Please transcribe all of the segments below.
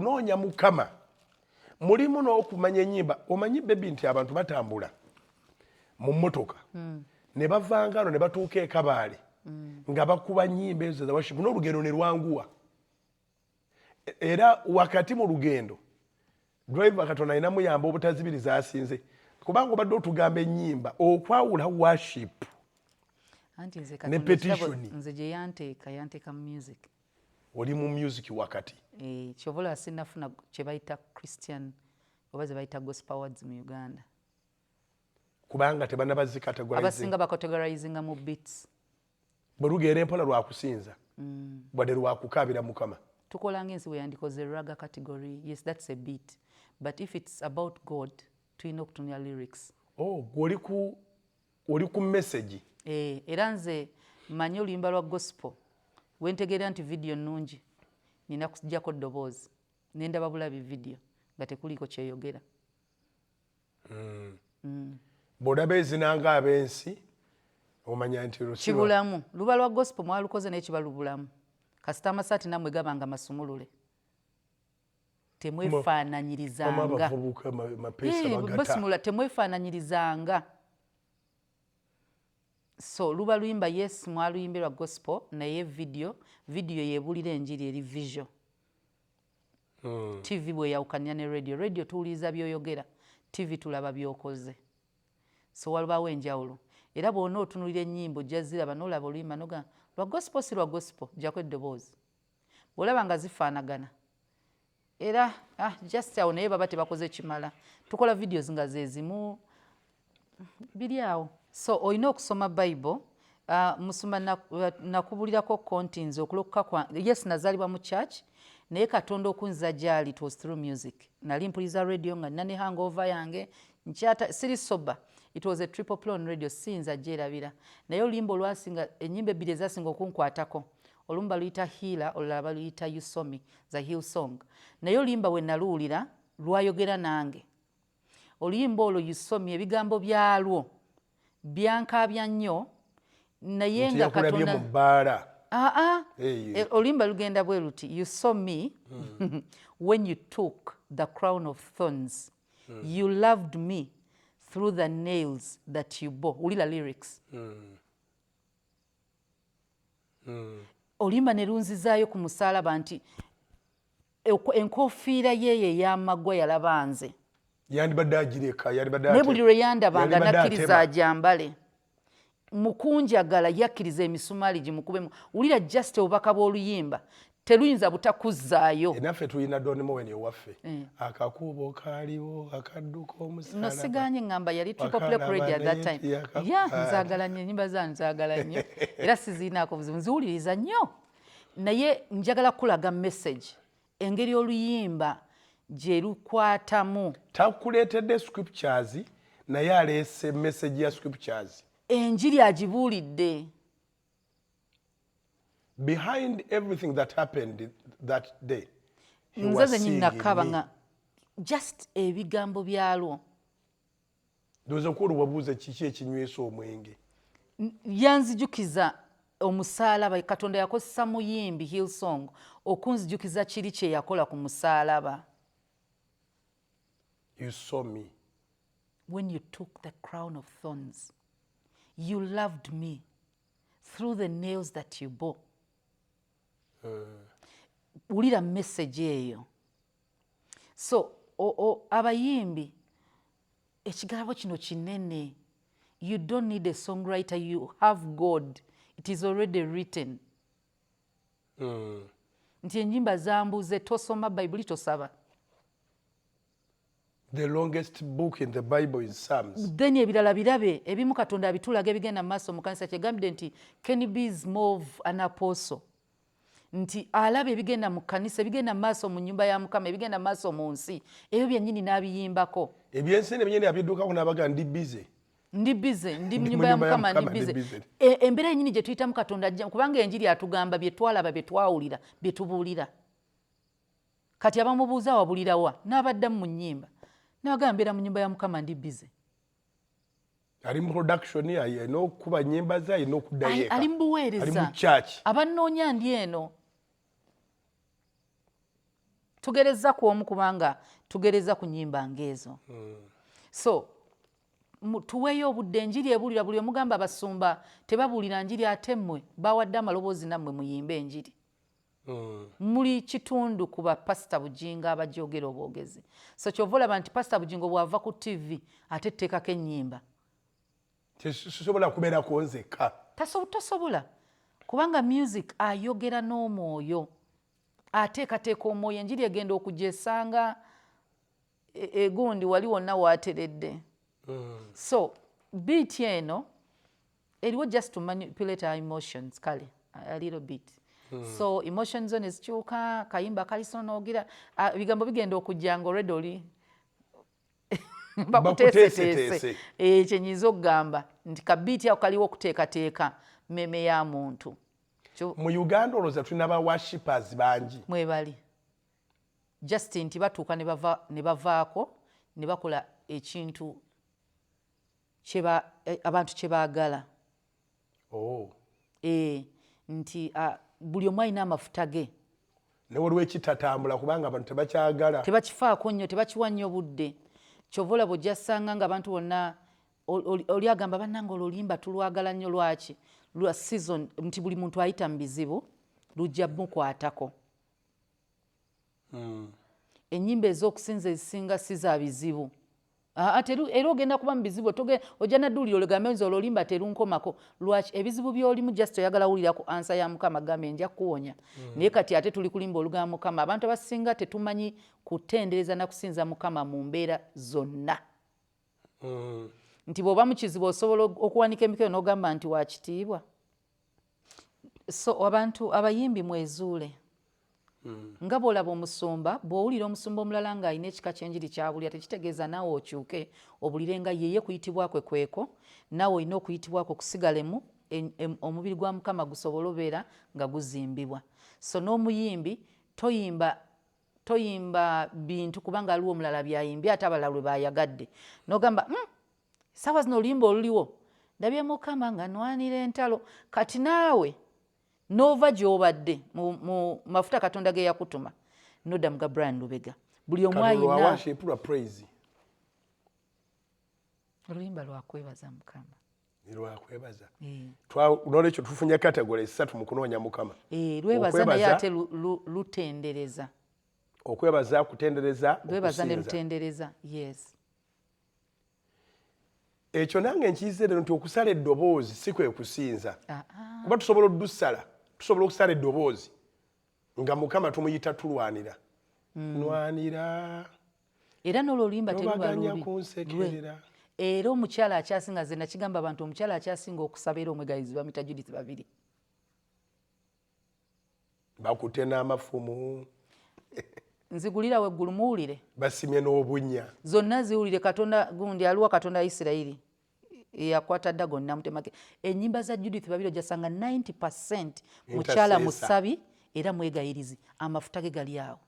Kunoonya Mukama mulimu n'okumanya ennyimba. Omanyi baby nti abantu batambula mu mmotoka ne bavangano ne batuuka e Kabaale nga bakuba nnyimba ezo za worship n'olugendo ne lwanguwa. Era wakati mu lugendo driver Katonda alina muyamba obutazibiriza asinze, kubanga obadde otugamba ennyimba okwawula worship Anti nze ne Katonda petition. Nze gye yanteeka, yanteeka mu music. Oli mu music wakati. Kyova olaba sinnafuna kye bayita Christian oba ze bayita gospel awards mu Uganda. Kubanga tebanabazikategorize. Abasinga bacategorizinga mu beats. Bwe lugeera empola lwakusinza wadde lwakukaabira Mukama. Tukola ng'ensi bwe yandikoze ragga category. Yes, that's a beat. But if it's about God, tulina okutunula lyrics. Oh, gwe oli ku message. Era nze mmanyi oluyimba lwa gospel wentegeera nti video nnungi, nina kujjako ddoboozi ne ndaba bulabi video nga tekuliiko kyeyogera. Bw'olaba ezinanga ab'ensi omanya nti lusiba. Kibulamu. Luba lwa gospel mwalukoze, naye kiba lubulamu kasita amasaati nammwe gaba nga masumulule. Mama. Temwefaananyirizanga. Abavubuka mapeesa bagata. Basimula, temwefaananyirizanga. So luba luyimba, yes, mwaluyimbe lwa gospel, naye video yebulira enjiri eri visual. TV bweyawukanira ne radio, radio tuwuliriza byoyogera, TV tulaba byokoze. So walubaawo enjawulo. Era bw'ona otunulira ennyimba ojja ziraba n'olaba oluyimba noga lwa gospel, si lwa gospel, jjako eddoboozi. Bw'olaba nga zifaanagana era just awo, naye baba tebakoze kimala. Tukola videos nga zezimu biri awo. So olina okusoma Bible. Musumba, nakubulirako konti nze okulokoka kwa, yes, nazaalibwa mu church, naye Katonda okunziza gyali, it was through music. Nali mpuliza radio nga nina ne hangover yange, nkyata siri sober. It was a triple play on radio, siyinza gyerabira. Naye oluyimba olwasinga, ennyimba ebbiri ezasinga okunkwatako, olumu baluyita Healer, olulala baluyita You Saw Me, za Hillsong. Naye oluyimba we naluwulira lwayogera nange. Oluyimba olwo You Saw Me, ebigambo byalwo byankaabya nnyo, naye nti nga yakulabye Katonda mu bbaala. Aa. Eyo. Oluyimba lugenda bwe luti: "You saw me when you took the crown of thorns. You loved me through the nails that you bore." Wulira lyrics. Oluyimba ne lunzizaayo ku musaalaba nti enkofiira yeeyo ey'amaggwa yalaba nze. Yandibadde agireka, yandibadde Naye buli lwe yandabanga yandibadde nakkiriza atema. Ajambale mukunjagala, yakkiriza emisumaali gimukubemu. Wulira just obubaka bw'oluyimba, teluyinza butakuzzaayo. Naffe tulina Don Moen owaffe, akakubo kaaliwo akadduka No. omusalaba. Siganye ngamba yali triple play Wakalaba radio at that naye time. Ya, nzaagala nnyo ennyimba zange, nzaagala nnyo era siziinaako buzibu, nziwuliriza nnyo, naye njagala kulaga message, engeri oluyimba gye lukwatamu. Takuleetedde scriptures, naye aleese message ya scriptures. Enjiri agibuulidde. Behind everything that happened that day, he Nze was zenyini seeing nakaba me. Nga just ebigambo byalwo. Ndowooza okulu wabuuza kiki ekinywesa omwenge. Yanzijukiza omusaalaba. Katonda yakozesa muyimbi Hillsong okunzijukiza kiri kye yakola ku musaalaba. You saw me. "When you took the crown of thorns, you loved me through the nails that you bore." Wulira message eyo. So abayimbi, ekigabo kino kinene. You don't need a songwriter, you have God. It is already written. Nti enyimba zambuze, tosoma Bayibuli, tosaba. The longest book in the Bible is Psalms. Then ebirala birabe, ebimu Katonda abitulaga ebigenda mu maaso mu kanisa. Kyegambidde nti Kenny B is more of an apostle, nti alaba ebigenda mu kanisa, ebigenda mu maaso mu nyumba ya Mukama, ebigenda mu maaso mu nsi, ebyo byennyini n'abiyimbako. Ebyensi nebyenyini abiddukako n'abaga ndi busy. Ndi busy, ndi mu Ndi nyumba ya Mukama, ndi Mukama, ndi busy. busy. Embeera yennyini gye tuyitamu, Katonda ajja, kubanga enjiri atugamba bye twalaba, bye twawulira, bye tubuulira. Kati abamubuuza wabulirawa, n'abaddamu mu nnyimba, n'abagamba mbeera mu nyumba ya Mukama, ndi busy. Ali mu production, alina okukuba nyimba ze, alina okuddayo eka. Ali mu buweereza. Ali mu church. Abannoonya ndi eno. Tugereza ku omu kubanga tugereza ku nnyimba ng'ezo. So tuweeyo obudde, enjiri ebuulira buli omugamba abasumba tebabuulira njiri, ate mmwe bawadde amaloboozi nammwe muyimbe enjiri. Muli kitundu ku ba Pasita Bugingo abajogera obwogezi. So kyova olaba nti Pasita Bugingo bw'ava ku TV ate tteekako ennyimba. Sisobola kubeerako nzekka. Tosobola, kubanga music ayogera n'omwoyo, ateekateeka omwoyo, enjiri egenda okujja esanga egundi wali wonna waateredde. So beat eno eriwo just to manipulate our emotions, kale a little bit. So emotions zo nezikyuka, kayimba kaliso noogira ebigambo bigenda okujja nga already oli bakuteeseteese. Kyenyinza okugamba nti ka beat ako kaliwo okuteekateeka mmeeme ya muntu. Mu Uganda olowooza tulina ba worshippers bangi? Mwebali, just nti batuuka ne bavaako ne bakola ekintu abantu kye baagala. Oh. Nti buli omu alina amafuta ge. Ne waliwo ekitatambula kubanga abantu tebakyagala. Tebakifaako nnyo, tebakiwa nnyo budde. Kyova olaba ojja ssanga nga abantu bonna oli agamba bannange olwo oluyimba tulwagala nnyo. Lwaki? Lwa season, nti buli muntu ayita mu bizibu lujja mukwatako. Ennyimba ez'okusinza ezisinga si za bizibu. Era ogenda kuba mu bizibu, ojja nadduulira olegambe nze olwo oluyimba terunkomako. Lwaki? Ebizibu by'olimu just oyagala wulira ku answer ya Mukama, gambye nja kukuwonya. Naye kati ate tuli kulimba olugamba Mukama. Abantu abasinga tetumanyi kutendereza na kusinza Mukama mu mbeera zonna. Nti bw'oba mu kizibu osobola okuwanika emikono n'ogamba nti wa kitiibwa. So abantu abayimbi mwezuule. Nga bw'olaba omusumba, bw'owulira omusumba omulala ng'alina ekika ky'enjiri ky'abulira, tekitegeeza naawe okyuke obulire nga ye. Ye kuyitibwa kwe kweko, naawe olina okuyitibwa kwe kusigalemu, omubiri gwa Mukama gusobole obeera nga guzimbibwa. So n'omuyimbi toyimba bintu kubanga aliwo omulala byayimbye ate abalala lwe bayagadde n'ogamba saawa zino oluyimba oluliwo ndabye Mukama nga nwanira entalo. Kati naawe n'ova gy'obadde mu mafuta Katonda ge yakutuma nodda mu ga Brian Lubega. Buli omu ayina oluyimba lwakwebaza Mukama. Lwakwebaza. Nolwekyo tufunye category esatu mu kunoonya Mukama. Lwebaza naye ate lutendereza. Okwebaza, kutendereza. Lwebaza ne lutendereza, yes. Ekyo nange nkiyize leero nti okusala eddoboozi si kwe kusinza, kuba tusobola oddusala, tusobola okusala eddoboozi nga Mukama tumuyita tulwanira nwanira. Era n'olwo oluyimba teruba Tobaganya lubi. Kunsekerera. Era omukyala akyasinga, nze nakigamba abantu, omukyala akyasinga okusaba era omwegayizi bamuyita Judith Babiri. Bakutte n'amafumu. Nzigulirawo eggulu muwulire. Basimye n'obunnya. Zonna ziwulire. Katonda gundi aliwa, Katonda ya Isirayiri eyakwata dda gonna mutemake. Ennyimba za Judith Babiri ojasanga 90% mukyala Intercessor. Musabi era mwegayirizi, amafuta ge gali awo.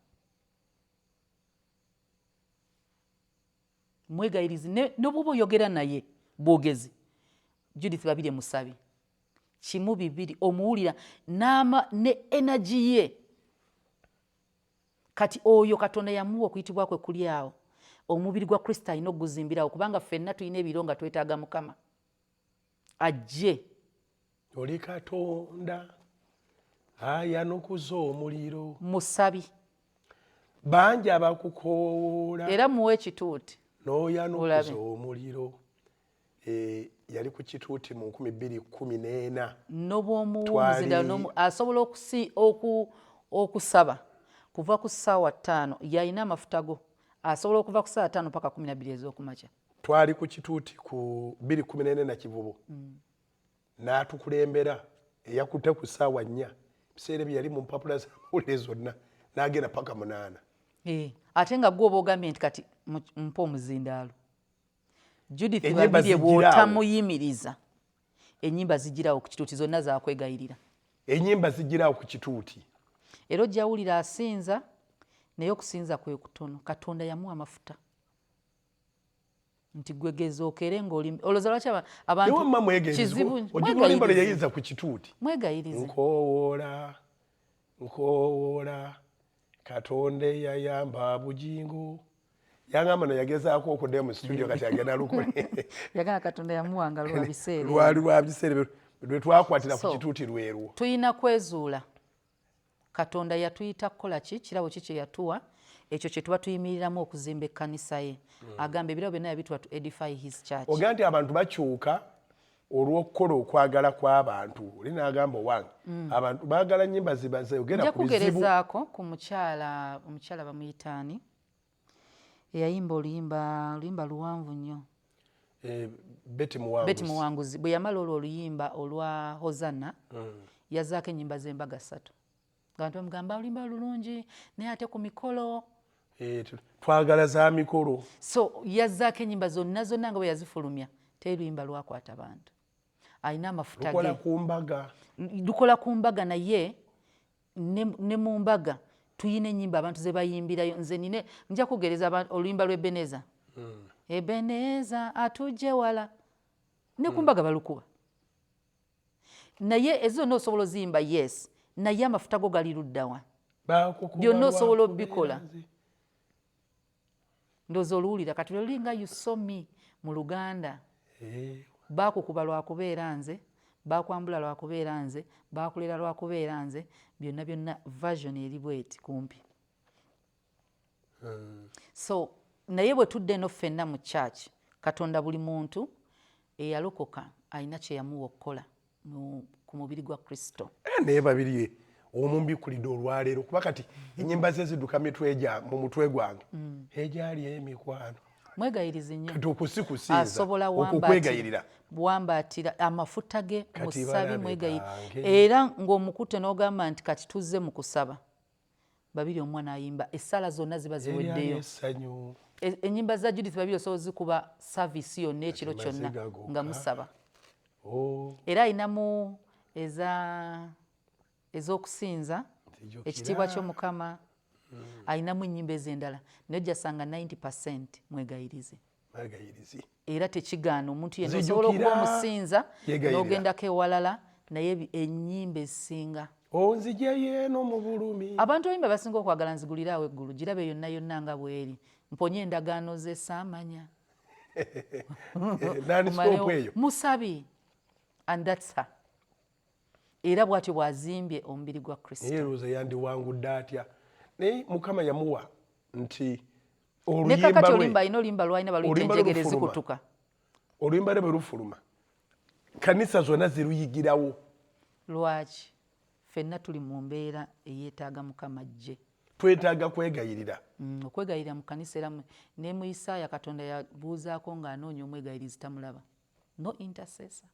Mwegayirizi ne bw'oba oyogera naye bwogezi, Judith Babiri musabi kimu bibiri, omuwulira n'ama ne energy ye. Kati oyo Katonda yamuwa okuyitibwa kwe kuli awo. Omubiri gwa Kristo alina okuguzimbirawo, kubanga ffenna tulina ebiro nga twetaaga Mukama ajje. Oli Katonda ayanukuza omuliro. Musabi. Bangi abakukoowoola. Era muwe ekituuti. N'oyanukuza Olabe. omuliro. Yali ku kituuti mu 2014. N'obwomuwumuzinda asobola okusaba kuva ku ssaawa 5, yalina amafuta go, asobola okuva ku ssaawa 5 paka 12 ez'okumakya. Twali ku kituuti ku 2014 Nakivubo, n'atukulembera eyakutte ku ssaawa 4, ebiseera ebyo yali mu mpapula z'amawulire zonna, n'agenda paka 8. Ate nga gwe oba ogambye nti kati mpa omuzindaalo. Judith Ennyimba Babirye zigiraawo. Bw'otamuyimiriza, ennyimba zigirawo ku kituuti zonna zakwegayirira. Ennyimba zigiraawo ku kituuti. Era ojja wulira asinza, naye okusinza kwe kutono. Katonda yamuwa amafuta nti gwe geza okere ng'oli olowooza lwaki abantu Niwe mma mwegayirizi. Kizibu. Ojjukira oluyimba lwe Mwegayirize. yayiza ku kituuti? Mwegayirize. Nkoowoola, nkoowoola. Katonda eyayamba Bujingo yangamba no yagezaako okuddayo mu studio, kati agenda lukole. Yagala Katonda yamuwanga lwa biseera. Lwali lwa biseera lwe twakwatira ku kituuti lwerwo. Tulina kwezuula. Katonda yatuyita kukola ki? Kirabo ki kye yatuwa ekyo kye tuba tuyimiriramu okuzimba ekkanisa ye? Agamba ebirabo byonna yabituwa to edify his church. Ogamba nti abantu bakyuka olw'okukola okwagala kw'abantu. Oli n'agamba, owange, abantu baagala nnyimba zibazogera Nja ku bizibu. Kugerezaako ku mukyala, omukyala bamuyitaani eyayimba oluyimba, oluyimba luwanvu nnyo. Betty Muwanguzi. Betty Muwanguzi. Bwe yamala olwo oluyimba olwa Hosanna, yazaako ennyimba z'embaga ssatu. Abantu bamugamba oluyimba lulungi, naye ate ku mikolo Twagala za mikolo. So yazzaako ennyimba zonna zonna nga bwe yazifulumya, teri luyimba lwakwata bantu. Alina amafuta Lukola ge. ku mbaga. Lukola ku mbaga, naye ne mu mbaga tuyina ennyimba abantu ze bayimbirayo. Nze nine nja kugereza oluyimba lw'Ebeneza, Ebeneza atujje wala, ne ku mbaga balukuba. Naye ezo zonna osobola oziyimba, yes, naye amafuta go gali luddawa? Bakukuba Byonna osobola lwakubeera obikola. nze. Ndowooza oluwulira kati lwelulinga "You Saw Me" mu Luganda. Bakukuba lwakubeera nze, bakwambula lwakubeera nze, bakulera lwakubeera nze, byonna byonna version eri bweti kumpi. So naye bwe tudda eno ffenna mu church, Katonda buli muntu eyalokoka alina kye yamuwa okukola ku mubiri gwa Kristo. Naye Babirye omumbikulidde olwaleero, kuba kati ennyimba ze zidduka mu mutwe gwange, egyali emikwano. Mwegayirizi nnyo. Kati okusikusinza Asobola okukwegayirira. Wambaatira amafuta ge. Kati Musabi balabe mwegayi bange. Era ng'omukutte n'ogamba nti kati tuzze mu kusaba, Babiri omwana ayimba essala zonna ziba Eryali ziweddeyo. Essanyu. Ennyimba za Judith Babiri osobola zikuba service yonna ekiro Kati kyonna maziga gokka. nga musaba. Oh, Era ayinamu ez'okusinza nzijukira. ekitiibwa ky'Omukama, ayinamu ennyimba ez'endala, naye ojjasanga 90% mwegayirize. Mwegayirizi. Era tekigaana omuntu yenna Nzijukira. osobola okuba omusinza Yegayirira. n'ogendako ewalala, naye ennyimba ezisinga Onzijeyo eno mu bulumi. Abantu abayimba basinga okwagala "Nzigulire awo eggulu", girabe yonna yonna nga bweri, mponye endagaano ze saamanya. Non-stop eyo. Musabi, and that's her. Era bw'atyo bw'azimbye omubiri gwa Kristo. Naye erowooza yandiwangudde atya? Naye Mukama yamuwa nti Ne oluyimba kakati lwe oluyimba alina oluyimba lwalina baluyita Oluyimba lwe "Enjegere lufuluma. Zikutuka". Oluyimba lwe bwe lufuluma, kanisa zonna ziruyigirawo. Lwaki? Ffenna tuli mu mbeera eyeetaaga Mukama jje. Twetaaga kwegayirira. Okwegayirira mu kanisa. Era ne mu Isaaya Katonda yabuuzaako ng'anoonya omwegayirizi, tamulaba, no intercessor.